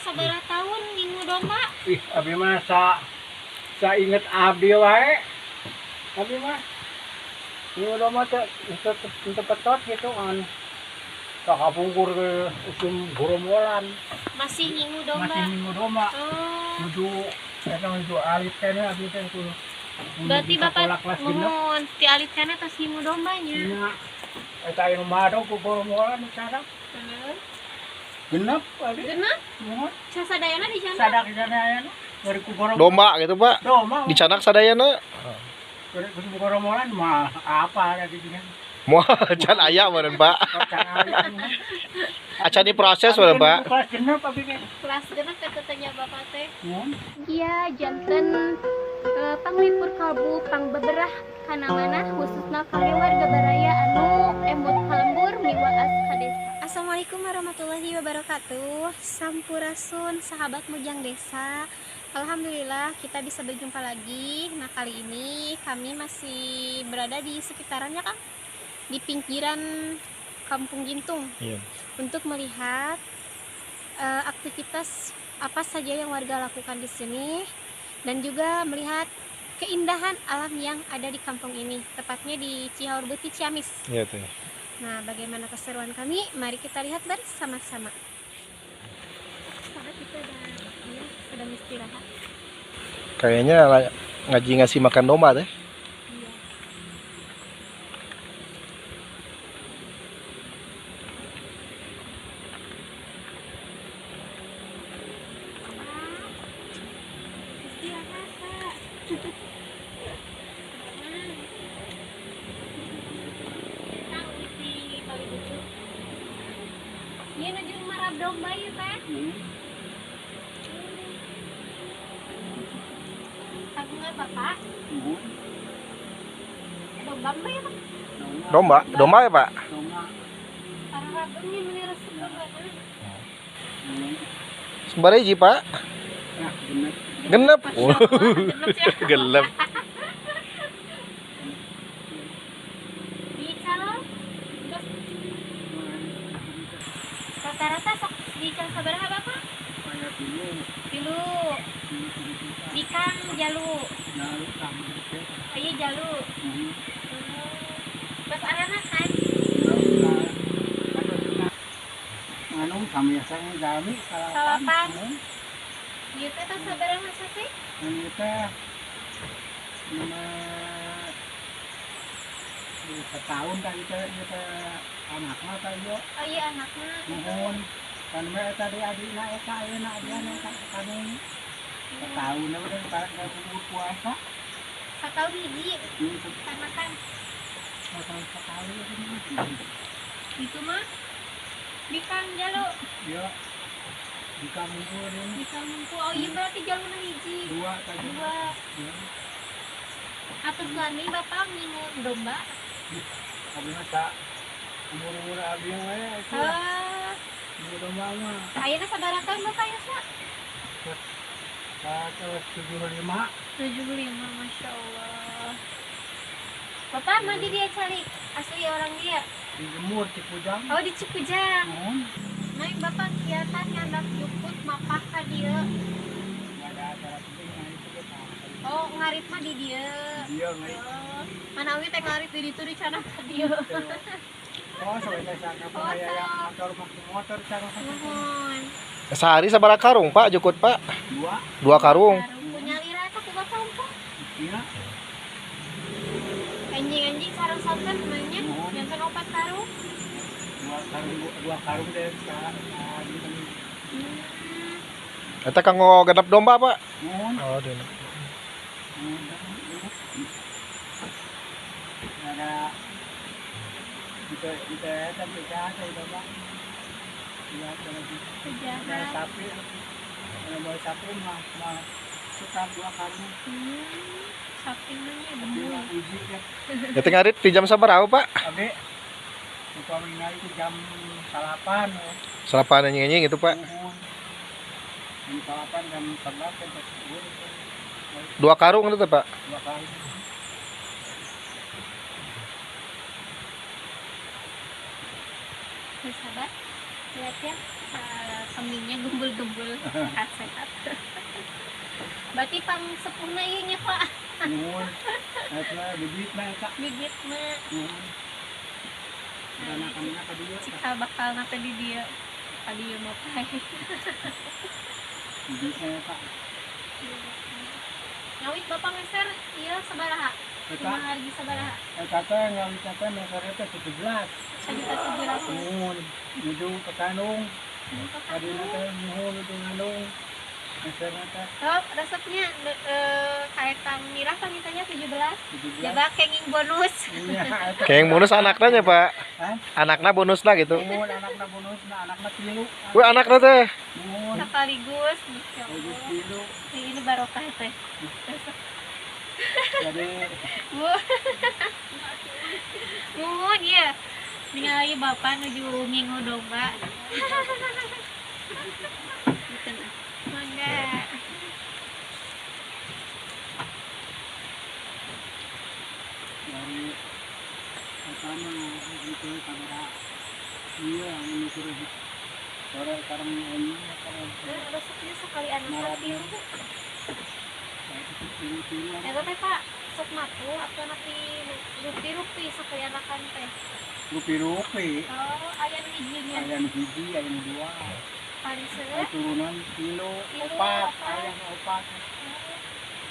Sabaraha tahun ngingu domba? Ih, abi mah sa inget abdi wae. Abi mah ngingu domba teh teu petot gitu kan. Kapungkur ke usum goromolan. Masih ngingu domba. Masih ngingu domba. Oh. Nuju eta nuju alit keneh abdi teh tuh. Berarti Bapak mohon ti alit keneh tos ngingu dombanya. Iya. Eta anu madog ku goromolan cara. Heeh. Genep abdi. Genep? Mohon. Sasadayana di sana? Sadayana dari ku goromolan. Domba gitu, Pak. Domba. Dicanak sadayana. Dari ku goromolan mah apa ada di sini. Moal can aya meureun, Pak. Acan diproses meureun, Pak. Kelas genep abdi teh. Kelas genep teh Bapak teh. Iya, janten panglipur kalbu pangbeberah kana manah khususna kangge warga baraya anu emut ka lembur miwaas ka desa. Assalamualaikum warahmatullahi wabarakatuh. Sampurasun sahabat Mojang Desa. Alhamdulillah kita bisa berjumpa lagi. Nah, kali ini kami masih berada di sekitarannya, Kang, di pinggiran Kampung Gintung. Iya. Untuk melihat aktivitas apa saja yang warga lakukan di sini dan juga melihat keindahan alam yang ada di kampung ini, tepatnya di Cihaurbeuti, Ciamis. Iya, teh. Nah, bagaimana keseruan kami? Mari kita lihat bersama-sama. Saat itu ada ya, sedang istirahat. Kayaknya ngaji ngasih makan domba teh. Iya. Istirahat, Kak. Iya, nuju marab domba ya, Teh. Kagungan Bapak? Domba apa ya, Pak? Domba, domba ya, Pak? Domba. Para ragamnya meni resep domba. Sembari hiji, Pak. Nah, genep. Genep. Genep ya. Gelap. Di calon terus rata-rata sok di calon sabaraha Bapak? Tilu. Tilu. Di Kang Jalu. Jalu kang. Iya Jalu. Pas arana kan? Anu kami biasanya jami salapan. Ieu teh tos sabaraha sasih? Ieu teh lima setahun tadi teh ieu teh anakna teh ieu. Oh iya anakna. Nuhun. Kan we eta di adina eta ayeuna adina eta kanu setahun udah umur puasa. Setahun hiji. Kanakan. Setahun sekali itu mah di Kang Jalu. Iya. Di Kang Mungku ini. Di Kang Mungku. Oh iya berarti jaluna hiji. Dua tadi. Dua. Iya. Atur lami Bapak ngingu domba. Abi mah tak umur-umur abi we itu. Ah. Ngingu domba mah. Ayeuna sabaraha tahun Bapak ya, Sa? 75. 75, Masya Allah. Bapak mah di dia calik asli orang dia. Di Jemur, Cikujang. Oh, di Cikujang. Nah, Bapak kiatan nyandak jukut mapah ka dieu. Ada acara penting nah itu kita. Oh, ngarit mah di dieu. Dieu ngarit. Oh, manawi teh ngarit di ditu di canah ka dieu. Oh, soalnya sana aya motor motor cara Nuhun. Sehari sabaraha karung, Pak, jukut, Pak? Dua. Dua karung. Punya lira eta ku Bapak untung. Iya. Anjing-anjing sareng sonten namanya, janten 4 karung. Dua karung deh Eta kanggo genep domba, Pak? Nuhun. Oh, genep. Ada kita eta bisa domba. Iya, ada sapi. Kalau mau sapi mah suka 2 karung. Sapi mah nya bener. Ya teh ngarit di jam sabaraha, Pak? Abi. Upami ngarit di jam 8. 8 anjing-anjing gitu, Pak. Jam 8 jam 11 jam 10. 2 karung itu, Pak? 2 karung. Sahabat, lihat ya, Kambingnya gembul-gembul, sehat-sehat. Berarti pang sepuhna ieu nya, Pak. Nuhun. Eta bibitna eta. Bibitna. Nuhun. Dana kamina ka dieu. Cikal bakal teh di dieu. Ka dieu mah pae. Bibitna eta. Ngawit Bapak meser ieu sabaraha? Eta Kumaha hargi sabaraha? eta teh ngawit teh meser teh 17. 1.700.000. Nuhun. Nuju petandung. Tadina teh nuhun nuju ngandung. Meserna teh Oh, resepnya kaetan mirah pangitanya 17. 17. Jaba kenging bonus. Iya, eta. Kayak yang bonus anaknya nya, Pak. Hah? Anaknya bonus lah gitu. Nuhun anakna bonusna, anakna tilu. Wih, anaknya teh. Nuhun. Sekaligus, Masya Bagus Allah. tilu. Ini barokah teh. Resep. Jadi Bu. Muhun ya. Ningali bapak nuju ngingu domba. Mangga. Dari pertama itu kamera iya anu mikir sore sekarang ini Resepnya sekali anak Marah. tilu. tilu tilu. Eta teh Pak, sok matu atau napi rupi-rupi sekali anakan teh. Rupi rupi. Oh, aya nu hijinya. Ayam hiji, ayam dua. Paling Ay, seueur. turunan kilo. Tilu, opat. opat. Ayam opat,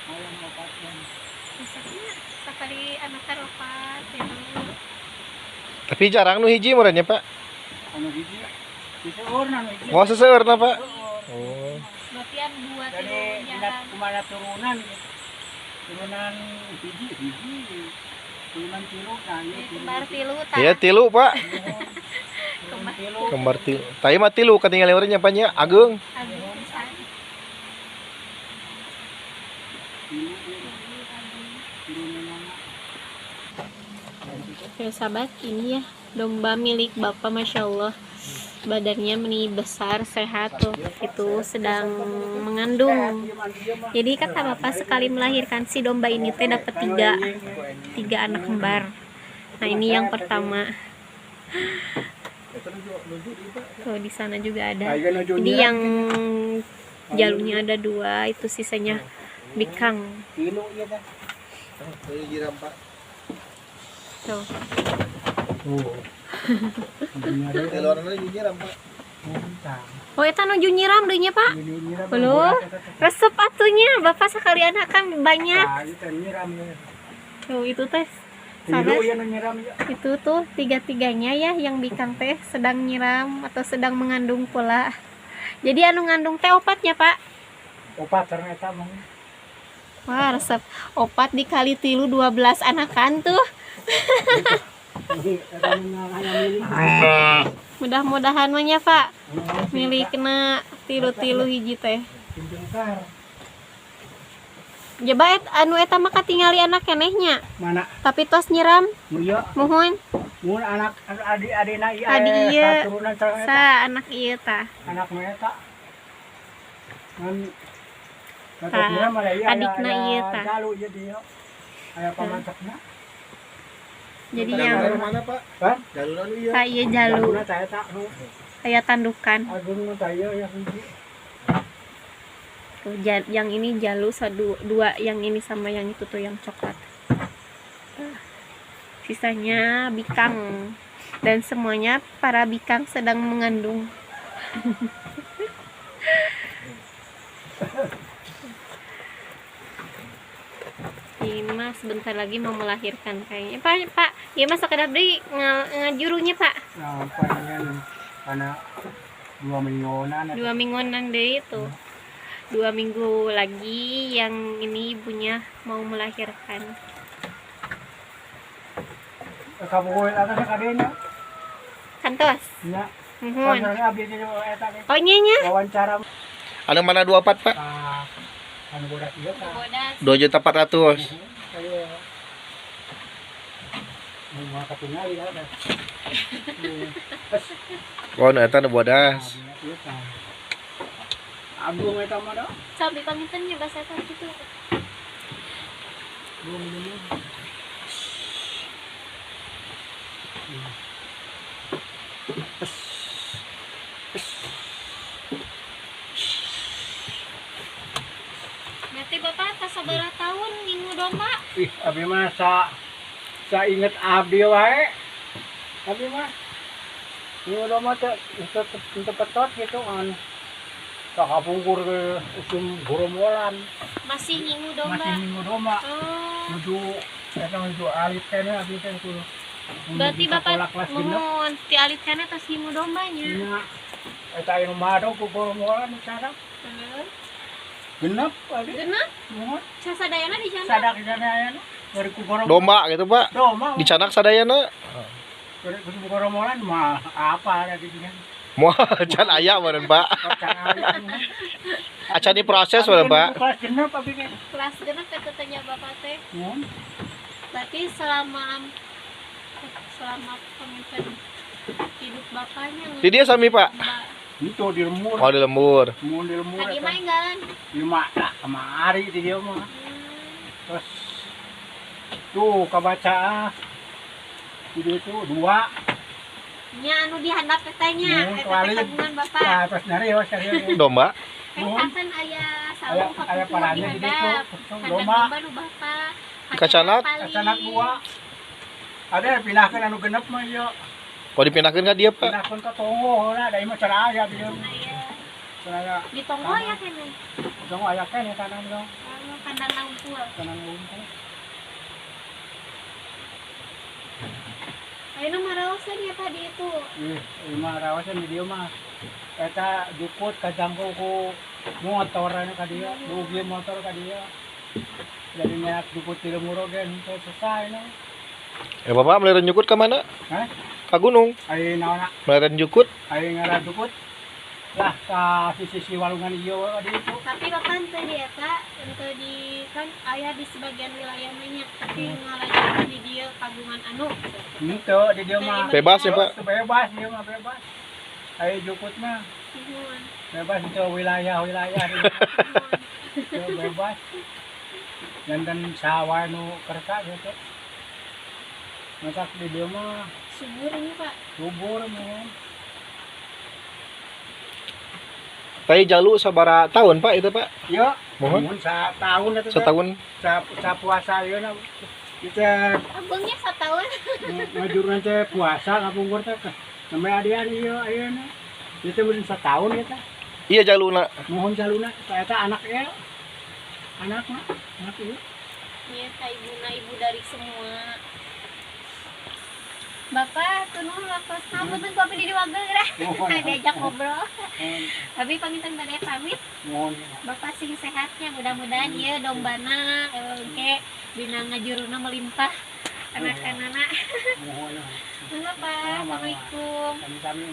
ayam opat yang Resepnya sekali anakan opat tilu. Tapi jarang nu hiji meureun nya, Pak. Anu hiji seueur anu hiji. Mau seseueurna, Pak. Seueur. Oh. Berarti anu dua Jadi tilu dina jarang. kumana turunan gitu. Turunan hiji hiji, turunan tilu, nah ieu tilu. Kembar tilu tah. Iya, tilu, Pak. Turunan tilu. Kembar tilu. Tapi mah tilu katingali urang nya, Pak nya, ageung. Agung pisan. Tilu ieu turunanana. Ya sahabat, ini ya domba milik bapak, masya Allah, badannya meni besar, sehat tuh, itu sedang mengandung. Jadi kata bapak sekali melahirkan si domba ini teh dapat tiga, tiga anak kembar. Nah ini yang pertama. Tuh di sana juga ada. Ini yang jalunya ada dua, itu sisanya bikang. Tilu ieu teh. Tuh. Tuh. Oh, eta nuju nyiram deui nya, Pak. Belum. Resep atunya, Bapak sekali anakan banyak. Tuh, itu teh. Sanes. Itu tuh tiga-tiganya ya yang bikang teh sedang nyiram atau sedang mengandung pula. Jadi anu ngandung teh opatnya, Pak. Opat sareng eta mah. Wah, resep. Opat dikali tilu 12 anakan tuh. Eta nu hayang milik. Mudah-mudahan mah nya, Pak. Milikna tilu-tilu hiji teh. Jengkar. Jaba et, anu eta mah katingali anak kenehnya. Mana? Tapi tos nyiram, Nu ieu muhun. mun anak anu adi-adina ieu. Adi ieu. Turunan sareng eta. Sa anak ieu tah. Anak nu eta. Ngan Tah, adikna ieu tah. Jalu ieu dieu. Aya pamatakna. Jadi yang mana, Pak? Hah? Jalurna nu ieu. tah ieu jalu Jaluna tah eta nu aya tandukan. agung nu tah ieu ya hiji. Tuh, yang ini jalu satu dua, yang ini sama yang itu tuh yang coklat. Tuh. Sisanya bikang dan semuanya para bikang sedang mengandung. Ini mah sebentar lagi mau melahirkan kayaknya. Pak, Pak, ya mah sakedap deui ngajurunya, Pak. Nah, palingan karena 2 mingguan. 2 mingguan deui itu. 2 minggu lagi yang ini ibunya mau melahirkan. Kabukuin eta teh kadenya. Kantos. Nya. Muhun. Soalnya abdi teh eta teh Oh nya nya. wawancara. Anu mana 24, Pak? Ah, anu bodas ieu tah. 2.400.000. Kayak mau katingali ya teh. Oh, nu eta nu bodas. Ieu tah. Agung eta mah da. Sampai panginten nya bahasa eta kitu. Belum belum. Bapak tos sabaraha tahun ngingu domba? Ih, abi mah sa inget abdi wae. Abi mah ngingu domba teh teu petot gitu kan. Kapungkur ge usum goromolan. Masih ngingu domba. Masih ngingu domba. Oh. Nuju eta nuju alit keneh abi teh kudu. Berarti Menuju Bapak sekolah kelas 6. Muhun ti alit keneh tos ngingu dombanya. Nya. Eta anu madog ku goromolan sekarang. Heeh. 6 abi. 6? Muhun. Sasadayana di sana. Sadak sadayana dari ku goromolan. Domba gitu, Pak. Domba. Dicandak sadayana. Dari ku goromolan mah apa ada di sini. Moal can aya meureun, Pak. Acan diproses meureun, Pak. Kelas 6 abi teh. Kelas 6 eta teh nya Bapak teh. Muhun. Berarti selama selama pemimpin hidup bapaknya Di dia sami, Pak. domba. Itu di lembur. Oh, di lembur. Muhun di lembur. Tadi Eta. mah enggalan. Lima lah kemari di dieu mah. Terus tuh kabaca ah. Di dieu tuh dua. Nya anu dihandap teh nya, Muhun, eta teh kualit. kagungan Bapak. Nah, terus nyari ya serius. Domba. Kan Muhun. kan aya Aya saung aya kapungkur di paranya di ditu. handap. Terus Handap domba. domba nu Bapak. Kacanak? Kacanak dua. Ada yang pindahkeun anu 6 mah ieu. Oh, dipindahkeun ka dia, Pak. Pindahkeun ka tonggo heula da ieu mah can aya di dieu. Aya. Can aya. Di tonggo ya keneh. Tonggo aya keneh tanam dong. Oh, kandang unggul. Tanam unggul. Ayeuna mah raoseun ya tadi itu. Ih, ieu mah raoseun di dieu mah. Eta jukut kajangkau ku motor anu ka dieu, dugi motor ka dieu. Jadi nyak jukut di lembur oge henteu selesai nu. Eh, Bapak meleren jukut ke mana? Hah? Ke gunung. Ai naonna? Meleren jukut. Ai ngara jukut. Lah ka sisi walungan ieu ka dieu itu. Tapi Bapak henteu di eta, henteu di kan aya di sebagian wilayah mah nya, tapi ngalajan di dieu kagungan anu. Henteu di dieu mah. Bebas ya, Pak? Bebas dieu mah bebas. Ai jukut mah Nuhun. Bebas itu wilayah-wilayah di dieu. Nuhun. Teu bebas. Janten sawah nu kersa gitu. Matak di dieu mah Subur ini Pak. Subur mah. Tadi jalu sabara tahun, Pak, itu, Pak? Yo, Muhun. mun satahun eta teh. Setahun. Sa puasa ieu na. Itu Abangnya setahun. ngajurna teh puasa kapungkur teh. Sampai adi-adi ieu ayeuna. Itu meureun setahun eta. Iya jaluna. Muhun jaluna eta eta anak ieu. Anakna, anak ieu. Iya, ka ibuna ibu dari semua. Bapak, tuh waktosna punten kopi di diwagel geura. Muhun. Diajak ngobrol. Muhun. Tapi panginten bade pamit. Muhun. Bapak sing sehatnya, mudah-mudahan ieu dombana engke dina ngajuruna melimpah anak-anakna. Muhun. Mangga Pak, Assalamualaikum. Sami-sami.